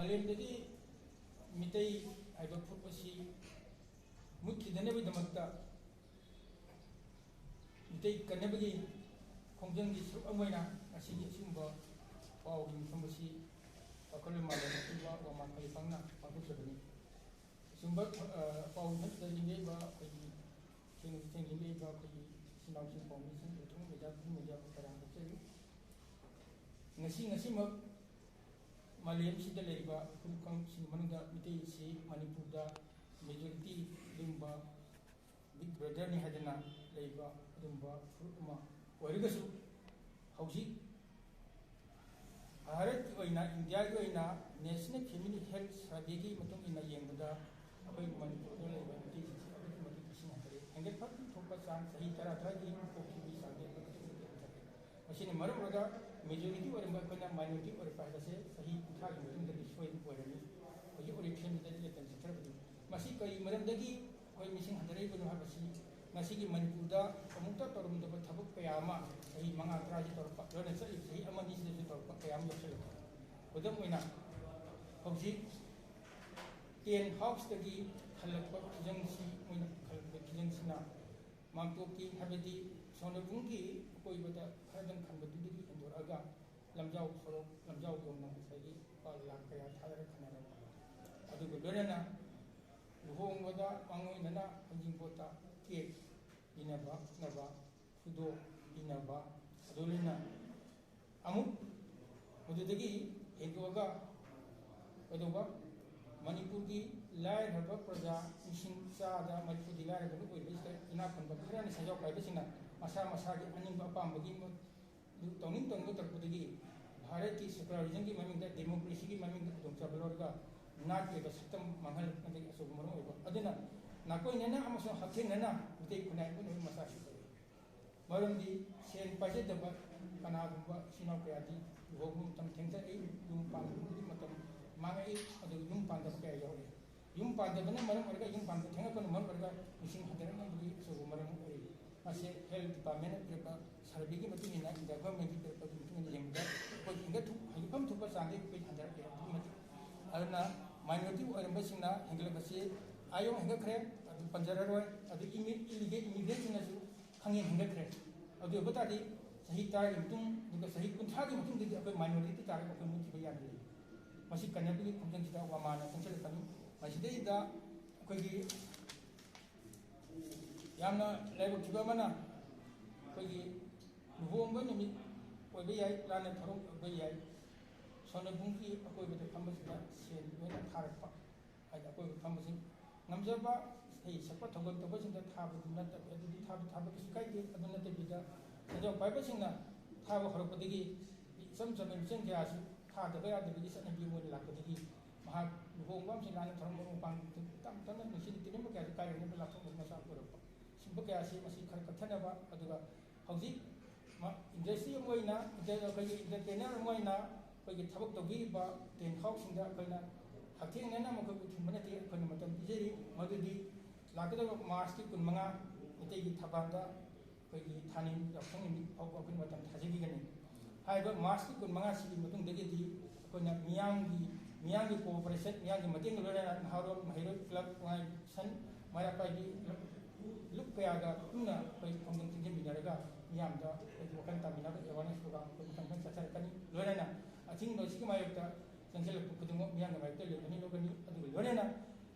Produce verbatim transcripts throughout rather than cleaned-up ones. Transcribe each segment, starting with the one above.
ꯃꯥꯂꯦꯝꯗꯒꯤ ꯃꯤꯇꯩ ꯍꯥꯏꯕ ꯐꯨꯔꯨꯞ ꯑꯁꯤ ꯃꯨꯠꯈꯤꯗꯅꯕꯒꯤꯗꯃꯛꯇ ꯃꯤꯇꯩ ꯀꯟꯅꯕꯒꯤ ꯈꯣꯡꯖꯪꯒꯤ ꯁꯔꯨꯛ ꯑꯃ ꯑꯣꯏꯅ ꯉꯁꯤꯒꯤ ꯑꯁꯤꯒꯨꯝꯕ ꯄꯥꯎꯒꯤ ꯃꯤꯐꯝ ꯑꯁꯤ ꯋꯥꯈꯜꯂꯣꯟ ꯃꯥꯂꯦꯝ ꯑꯄꯨꯟꯕ ꯋꯥꯃꯥꯡ ꯀꯪꯂꯩꯄꯥꯛꯅ ꯄꯥꯡꯊꯣꯛꯆꯕꯅꯤ꯫ ꯑꯁꯤꯒꯨꯝꯕ, ꯑ, ꯄꯥꯎ ꯃꯤꯐꯝꯁꯤꯗ ꯂꯦꯡꯂꯛꯏꯕ ꯑꯩꯈꯣꯏꯒꯤ ꯊꯦꯡꯅ ꯊꯦꯡꯅ ꯂꯦꯡꯂꯛꯏꯕ ꯑꯩꯈꯣꯏꯒꯤ ꯏꯆꯤꯟ ꯏꯅꯥꯎꯁꯤꯡ ꯄꯥꯎꯃꯤꯁꯤꯡ, electronic media, print media ꯇꯔꯥꯝꯅ ꯑꯣꯛꯆꯔꯤ꯫ ꯉꯁꯤ, ꯉꯁꯤꯃꯛ ꯃꯥꯂꯦꯝꯁꯤꯗ ꯂꯩꯔꯤꯕ ꯐꯨꯔꯨꯞ ꯀꯥꯡꯂꯨꯞꯁꯤꯡ ꯃꯅꯨꯡꯗ ꯃꯤꯇꯩ ꯑꯁꯤ ꯃꯅꯤꯄꯨꯔꯗ majority ꯑꯗꯨꯒꯨꯝꯕ big brotherꯅꯤ ꯍꯥꯏꯗꯅ ꯂꯩꯕ ꯑꯗꯨꯒꯨꯝꯕ ꯐꯨꯔꯨꯞ ꯑꯃ ꯑꯣꯏꯔꯒꯁꯨ, ꯍꯧꯖꯤꯛ ꯚꯥꯔꯠꯀꯤ ꯑꯣꯏꯅ, ꯏꯟꯗꯤꯌꯥꯒꯤ ꯑꯣꯏꯅ National Family Health Surveyꯒꯤ ꯃꯇꯨꯡ ꯏꯟꯅ ꯌꯦꯡꯕꯗ, ꯑꯩꯈꯣꯏ ꯃꯅꯤꯄꯨꯔꯗ ꯂꯩꯕ ꯃꯤꯇꯩꯁꯤꯡꯁꯤ ꯑꯗꯨꯛꯀꯤ ꯃꯇꯤꯛ ꯃꯁꯤꯡ ꯍꯟꯊꯔꯦ꯫ ꯍꯦꯟꯒꯠꯐꯝ ꯊꯣꯛꯄ ꯆꯥꯡ, ꯆꯍꯤ ꯇꯔꯥ ꯇꯔꯥꯒꯤ ꯄꯣꯛꯈꯤꯕꯒꯤ ꯆꯥꯡꯗꯤ ꯑꯗꯨꯛꯀꯤ ꯃꯇꯤꯛ ꯍꯟꯊꯔꯦ꯫ ꯃꯁꯤꯅ ꯃꯔꯝ ꯑꯣꯏꯔꯒ majority ꯑꯣꯏꯔꯝꯕ ꯑꯩꯈꯣꯏꯅ minority ꯑꯣꯏꯔꯛꯄ ꯍꯥꯏꯕꯁꯦ ꯆꯍꯤ ꯀꯨꯟꯊ꯭ꯔꯥꯒꯤ ꯃꯇꯨꯡꯗꯗꯤ ꯁꯣꯏꯗꯅ ꯑꯣꯏꯔꯅꯤ꯫ ꯍꯧꯖꯤꯛ election ꯗꯗꯤ ꯂꯦꯇꯟ ꯆꯠꯊꯔꯕꯗꯤ ꯃꯁꯤ ꯀꯔꯤ ꯃꯔꯝꯗꯒꯤ ꯑꯩꯈꯣꯏ ꯃꯤꯁꯤꯡ ꯍꯟꯊꯔꯛꯏꯕꯅꯣ ꯍꯥꯏꯕꯁꯤ ꯉꯁꯤꯒꯤ ꯃꯅꯤꯄꯨꯔꯗ ꯑꯃꯨꯛꯇ ꯇꯧꯔꯝꯗꯕ ꯊꯕꯛ ꯀꯌꯥ ꯑꯃ ꯆꯍꯤ ꯃꯉꯥ ꯇꯔꯥꯁꯤ ꯇꯧꯔꯛꯄ, ꯂꯣꯏꯅ ꯆꯠꯂꯤꯕ ꯆꯍꯤ ꯑꯃ ꯑꯅꯤꯁꯤꯗꯁꯨ ꯇꯧꯔꯛꯄ ꯀꯌꯥ ꯑꯃ ꯌꯥꯎꯁꯜꯂꯛꯄ꯫ ꯈꯨꯗꯝ ꯑꯣꯏꯅ, ꯍꯧꯖꯤꯛ tent houseꯇꯒꯤ ꯈꯜꯂꯛꯄ ꯐꯤꯖꯪꯁꯤ, ꯃꯣꯏꯅ ꯈꯜꯂꯛꯄ ꯐꯤꯖꯪꯁꯤꯅ ꯃꯥꯡꯇꯣꯞꯀꯤ, ꯍꯥꯏꯕꯗꯤ ꯁꯣꯅꯕꯨꯡꯒꯤ ꯑꯀꯣꯏꯕꯗ ꯈꯔꯗꯪ ꯈꯟꯕꯗꯨꯗꯒꯤ ꯍꯦꯟꯗꯣꯔꯛꯑꯒ ꯂꯝꯖꯥꯎ ꯁꯣꯔꯣꯛ, ꯂꯝꯖꯥꯎ ꯌꯧꯅ ꯉꯁꯥꯏꯒꯤ ꯂꯨꯄꯥ ꯂꯥꯈ ꯀꯌꯥ ꯊꯥꯗꯔ ꯈꯟꯅꯔꯝꯕ꯫ ꯑꯗꯨꯒ ꯂꯣꯏꯅꯅ ꯂꯨꯍꯣꯡꯕꯗ ꯃꯥꯡꯑꯣꯏꯅꯅ ꯍꯩꯖꯤꯡꯄꯣꯠꯇ cake ꯄꯤꯅꯕ ꯈꯣꯠꯅꯕ, ꯈꯨꯗꯣꯞ ꯄꯤꯅꯕ, ꯑꯗꯨ ꯂꯣꯏꯅ ꯑꯃꯨꯛ ꯃꯗꯨꯗꯒꯤ ꯍꯦꯟꯗꯣꯛꯑꯒ ꯀꯩꯗꯧꯕ? ꯃꯅꯤꯄꯨꯔꯒꯤ ꯂꯥꯏꯔꯕ ꯄ꯭ꯔꯖꯥ ꯂꯤꯁꯤꯡ ꯆꯥꯗ ꯃꯔꯤꯐꯨꯗꯤ ꯂꯥꯏꯔꯕ ꯑꯣꯏꯔꯤꯕꯁꯤꯗ, ꯏꯅꯥꯛ ꯈꯨꯟꯕ ꯈꯔꯅ ꯁꯦꯟꯖꯥꯎ ꯄꯥꯏꯕꯁꯤꯡꯅ ꯃꯁꯥ ꯃꯁꯥꯒꯤ ꯑꯅꯤꯡꯕ ꯑꯄꯥꯝꯕꯒꯤ ꯃ-, ꯇꯧꯅꯤꯡ ꯇꯧꯅꯤꯡꯕ ꯇꯧꯔꯛꯄꯗꯒꯤ ꯚꯥꯔꯠꯀꯤ secularismꯒꯤ ꯃꯃꯤꯡꯗ, democracyꯒꯤ ꯃꯃꯤꯡꯗ ꯈꯨꯗꯣꯡꯆꯥꯕ ꯂꯧꯔꯒ ꯅꯥꯠꯀꯤ ꯑꯣꯏꯕ ꯁꯛꯇꯝ ꯃꯥꯡꯍꯜꯂꯛꯄꯗꯒꯤ ꯑꯆꯧꯕ ꯃꯔꯝ ꯑꯣꯏꯕ꯫ ꯑꯗꯨꯅ ꯅꯥꯀꯣꯏꯅꯅ ꯑꯃꯁꯨꯡ ꯍꯛꯊꯦꯡꯅꯅ ꯃꯤꯇꯩ ꯈꯨꯟꯅꯥꯏ ꯄꯨꯝꯅꯃꯛ ꯃꯆꯥ ꯁꯤꯡꯊꯔꯛꯏ꯫ ꯃꯔꯝꯗꯤ ꯁꯦꯟ ꯄꯥꯏꯖꯗꯕ ꯀꯅꯥꯒꯨꯝꯕ ꯏꯆꯤꯟ ꯏꯅꯥꯎ ꯀꯌꯥꯗꯤ ꯂꯨꯍꯣꯡꯕ ꯃꯇꯝ ꯊꯦꯡꯊꯔꯛꯏ, ꯌꯨꯝ ꯄꯥꯟꯕꯒꯤ ꯃꯇꯝ ꯃꯥꯡꯉꯛꯏ, ꯑꯗꯨꯒ ꯌꯨꯝ ꯄꯥꯟꯗꯕ ꯀꯌꯥ ꯌꯥꯎꯔꯛꯏ꯫ ꯌꯨꯝ ꯄꯥꯟꯗꯕꯅ ꯃꯔꯝ ꯑꯣꯏꯔꯒ, ꯌꯨꯝ ꯄꯥꯟꯕ ꯊꯦꯡꯉꯛꯄꯅ ꯃꯔꯝ ꯑꯣꯏꯔꯒ ꯃꯤꯁꯤꯡ ꯍꯟꯊꯔꯛꯅꯕꯒꯤ ꯑꯆꯧꯕ ꯃꯔꯝ ꯑꯣꯏꯔꯤ꯫ ꯃꯁꯤ health departmentꯅ ꯄꯤꯔꯛꯄ surveyꯒꯤ ꯃꯇꯨꯡ ꯏꯟꯅ, India governmentꯀꯤ ꯄꯤꯔꯛꯄꯒꯤ ꯃꯇꯨꯡ ꯏꯟꯅ ꯌꯦꯡꯕꯗ ꯑꯩꯈꯣꯏ ꯍꯦꯟꯒꯠ-, ꯍꯦꯟꯒꯠꯐꯝ ꯊꯣꯛꯄ ꯆꯥꯡꯗꯒꯤ ꯑꯩꯈꯣꯏ ꯍꯟꯊꯔꯛꯑꯦ꯫ ꯑꯗꯨꯛꯀꯤ ꯃꯇꯤꯛ ꯑꯗꯨꯅ minority ꯑꯣꯏꯔꯝꯕꯁꯤꯡꯅ ꯍꯦꯟꯒꯠꯂꯛꯄꯁꯤ ꯑꯥ ꯌꯧꯅ ꯍꯦꯟꯒꯠꯈ꯭ꯔꯦ꯫ ꯑꯗꯨ ꯄꯟꯖꯔꯔꯣꯏ꯫ ꯑꯗꯨ ꯏꯃꯤ-, illegal immigrantꯁꯤꯡꯅꯁꯨ ꯈꯪꯍꯦꯟ ꯍꯦꯟꯒꯠꯈ꯭ꯔꯦ꯫ ꯑꯗꯨ ꯑꯣꯏꯕ ꯇꯥꯔꯗꯤ ꯆꯍꯤ ꯇꯔꯥꯒꯤ ꯃꯇꯨꯡ, ꯑꯗꯨꯒ ꯆꯍꯤ ꯀꯨꯟꯊ꯭ꯔꯥꯒꯤ ꯃꯇꯨꯡꯗꯗꯤ ꯑꯩꯈꯣꯏ minority ꯇꯥꯔꯒ ꯑꯩꯈꯣꯏ ꯃꯨꯠꯈꯤꯕ ꯌꯥꯗ ꯂꯩ꯫ ꯃꯁꯤ ꯀꯟꯅꯕꯒꯤ ꯈꯣꯡꯖꯪꯁꯤꯗ ꯋꯥꯃꯥꯅ ꯆꯪꯁꯤꯜꯂꯛꯀꯅꯤ꯫ ꯃꯁꯤꯗꯩꯗ ꯑꯩꯈꯣꯏꯒꯤ ꯌꯥꯝꯅ ꯂꯥꯏꯕꯛ ꯊꯤꯕ ꯑꯃꯅ, ꯑꯩꯈꯣꯏꯒꯤ ꯂꯨꯍꯣꯡꯕ ꯅꯨꯃꯤꯠ ꯑꯣꯏꯕ ꯌꯥꯏ, ꯂꯥꯟꯅ ꯊꯧꯔꯝ ꯑꯣꯏꯕ ꯌꯥꯏ, ꯁꯣꯅꯕꯨꯡꯒꯤ ꯑꯀꯣꯏꯕꯗ ꯐꯝꯕꯁꯤꯡꯗ ꯁꯦꯟ ꯂꯣꯏꯅ ꯊꯥꯔꯛꯄ, ꯍꯥꯏꯗꯤ ꯑꯀꯣꯏꯕꯗ ꯐꯝꯕꯁꯤꯡ ꯉꯝꯖꯕ ꯏꯁꯩ ꯁꯛꯄ ꯊꯧꯒꯜ ꯇꯧꯕꯁꯤꯡꯗ ꯊꯥꯕꯗꯨ ꯅꯠꯇꯕ, ꯑꯗꯨꯗꯤ ꯊꯥꯕ, ꯊꯥꯕ ꯀꯩꯁꯨ ꯀꯥꯏꯗꯦ꯫ ꯑꯗꯨ ꯅꯠꯇꯕꯤꯗ ꯁꯦꯟꯖꯥꯎ ꯄꯥꯏꯕꯁꯤꯡꯅ ꯊꯥꯕ ꯍꯧꯔꯛꯄꯗꯒꯤ ꯏꯆꯝ ꯆꯝꯕ ꯃꯤꯆꯪ ꯀꯌꯥꯁꯨ ꯊꯥꯗꯕ ꯌꯥꯗꯕꯒꯤ ꯆꯠꯅꯕꯤ ꯑꯃ ꯑꯣꯏꯅ ꯂꯥꯛꯄꯗꯒꯤ ꯃꯍꯥꯛ ꯂꯨꯍꯣꯡꯕ ꯑꯃꯁꯨꯡ ꯂꯥꯟꯅ ꯊꯧꯔꯝ ꯃꯔꯨꯞ ꯃꯄꯥꯡ ꯇꯞ ꯇꯞꯅ ꯅꯨꯡꯁꯤꯅ ꯇꯤꯟꯅꯕ ꯀꯌꯥꯁꯨ ꯀꯥꯏꯔꯒ ꯂꯥꯞꯊꯣꯛꯅꯕ ꯃꯆꯥꯛ ꯑꯣꯏꯔꯛꯄ꯫ ꯁꯤꯒꯨꯝꯕ ꯀꯌꯥꯁꯤ ꯃꯁꯤ ꯈꯔ ꯀꯛꯊꯅꯕ, ꯑꯗꯨꯒ ꯍꯧꯖꯤꯛ ꯃ-, industry ꯑꯃ ꯑꯣꯏꯅ, inter-, ꯑꯩꯈꯣꯏꯒꯤ entertainer ꯑꯃ ꯑꯣꯏꯅ ꯑꯩꯈꯣꯏꯒꯤ ꯊꯕꯛ ꯇꯧꯕꯤꯔꯤꯕ tent houseꯁꯤꯡꯗ ꯑꯩꯈꯣꯏꯅ ꯍꯛꯊꯦꯡꯅꯅ ꯃꯈꯣꯏꯕꯨ ꯊꯤꯡꯕ ꯅꯠꯇꯦ, ꯑꯩꯈꯣꯏꯅ ꯃꯇꯝ ꯄꯤꯖꯔꯤ꯫ ꯃꯗꯨꯗꯤ ꯂꯥꯛꯀꯗꯕ Marchꯀꯤ ꯀꯨꯟꯃꯉꯥ ꯃꯩꯇꯩꯒꯤ ꯊꯕꯥꯟꯗ ꯑꯩꯈꯣꯏꯒꯤ ꯊꯥꯅꯤꯜ ꯌꯥꯎꯁꯪ ꯅꯨꯃꯤꯠ ꯐꯥꯎꯕ ꯑꯩꯈꯣꯏ ꯃꯇꯝ ꯊꯥꯖꯈꯤꯒꯅꯤ꯫ ꯍꯥꯏꯔꯤꯕ Marchꯀꯤ ꯀꯨꯟꯃꯉꯥꯁꯤꯒꯤ ꯃꯇꯨꯡꯗꯒꯤꯗꯤ ꯑꯩꯈꯣꯏꯅ ꯃꯤꯌꯥꯝꯒꯤ, ꯃꯤꯌꯥꯝꯒꯤ cooperation, ꯃꯤꯌꯥꯝꯒꯤ ꯃꯇꯦꯡꯒ ꯂꯣꯏꯅꯅ ꯅꯍꯥꯔꯣꯜ, ꯃꯍꯩꯔꯣꯏ club, ꯋꯥꯉꯥꯏ ꯁꯟ, ꯃꯩꯔꯥ ꯄꯥꯏꯕꯤ ꯂꯨꯞ ꯀꯌꯥꯒ ꯄꯨꯟꯅ ꯑꯩꯈꯣꯏ ꯈꯣꯡꯖꯪ ꯆꯪꯁꯤꯟꯃꯤꯟꯅꯔꯒ ꯃꯤꯌꯥꯝꯗ ꯑꯩꯈꯣꯏꯒꯤ ꯋꯥꯈꯜ ꯇꯥꯃꯤꯟꯅꯕ awareness program ꯑꯩꯈꯣꯏ ꯃꯊꯪ ꯃꯊꯪ ꯆꯠꯊꯔꯛꯀꯅꯤ꯫ ꯂꯣꯏꯅꯅ ꯑꯊꯤꯡꯕ ꯑꯁꯤꯒꯤ ꯃꯥꯌꯣꯛꯇ ꯆꯪꯁꯤꯜꯂꯛꯄ ꯈꯨꯗꯤꯡꯃꯛ ꯃꯤꯌꯥꯝꯒꯤ ꯃꯥꯌꯣꯛꯇ ꯂꯩꯒꯅꯤ ꯂꯧꯒꯅꯤ꯫ ꯑꯗꯨꯒ ꯂꯣꯏꯅꯅ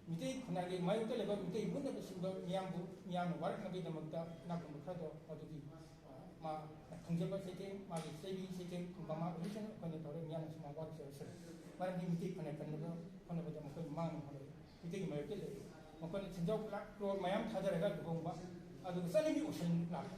ꯃꯤꯇꯩ ꯈꯨꯟꯅꯥꯏꯒꯤ ꯃꯥꯌꯣꯛꯇ ꯂꯩꯕ ꯃꯤꯇꯩ ꯃꯨꯟꯅꯕ ꯁꯤꯡꯕ ꯃꯤꯌꯥꯝꯕꯨ, ꯃꯤꯌꯥꯝꯅ ꯋꯥꯔꯛꯅꯕꯒꯤꯗꯃꯛꯇ ꯏꯅꯥꯛ ꯈꯨꯟꯕ ꯈꯔꯗꯣ ꯃꯗꯨꯒꯤ, ꯑ, ꯃꯥ ꯈꯪꯖꯕ ꯆꯩꯊꯦꯡ, ꯃꯥꯒꯤ ꯆꯩꯕꯤ ꯆꯩꯊꯦꯡ ꯐꯪꯕ ꯃꯥ ꯑꯣꯏꯁꯅꯨ꯫ ꯑꯩꯈꯣꯏꯅ ꯇꯧꯔꯦ, ꯃꯤꯌꯥꯝꯅꯁꯨ ꯃꯥ ꯋꯥꯔꯛꯆꯔꯁꯅꯨ꯫ ꯃꯔꯝꯗꯤ ꯃꯤꯇꯩ ꯈꯨꯟꯅꯥꯏ ꯀꯟꯅꯕ ꯍꯣꯠꯅꯕꯗ ꯃꯈꯣꯏ ꯃꯥꯡꯅ ꯍꯣꯠꯅꯔꯤ꯫ ꯃꯤꯇꯩꯒꯤ ꯃꯥꯌꯣꯛꯇ ꯂꯩꯔꯤ꯫ ꯃꯈꯣꯏꯅ ꯁꯦꯟꯖꯥꯎ ꯂꯥꯈ ꯀ꯭ꯔꯣꯔ ꯃꯌꯥꯝ ꯊꯥꯗꯔꯒ ꯂꯨꯍꯣꯡꯕ, ꯑꯗꯨꯒ ꯆꯠꯅꯕꯤ ꯑꯣꯏꯁꯟ ꯂꯥꯛꯄ꯫